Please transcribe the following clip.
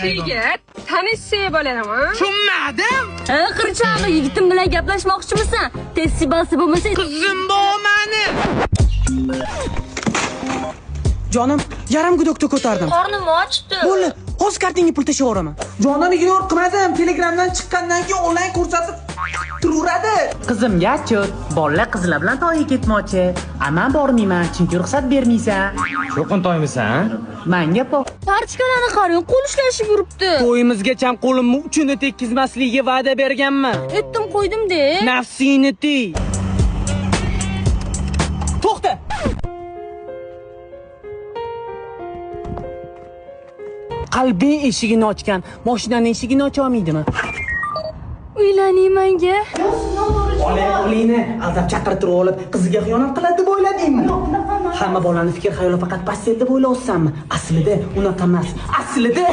Yigit, tanishsak bo'ladimi? Tushunmadim. Ha, qirchaqi yigitim bilan gaplashmoqchimisan? Tez sibasi bo'lmasa Qizim bu mani. Jonim, yarim gudokda ko'tardim. Qornim ochdi. Bo'ldi, hozir kartingga pul tashlayveraman. Jonim, ignor qilmadim. Telegramdan chiqqandan keyin onlayn ko'rsatib turaveradi. Qizimga achchiq, bolalar qizlar bilan to'yga ketmoqchi. A men bormayman, chunki ruxsat bermaysan. Cho'qin toymisan? Menga po. Parchkalarni qarang, qo'l ishlashib yuribdi. To'yimizgacha qo'limni uchini tekkizmasligiga va'da berganman. Etdim qo'ydim-de. Nafsingni tiy. To'xta. Qalbing eshigini ochgan, mashinaning eshigini ocha olmaydimi? Uylaning menga. Bola o'g'lingni aldab chaqirtirib olib, qiziga xiyonat qiladi deb o'yladingmi? Yo'q, unaqa emas. Hamma bolani fikr xayoli faqat постель deb o'ylayapsanmi? Aslida unaqa emas. Aslida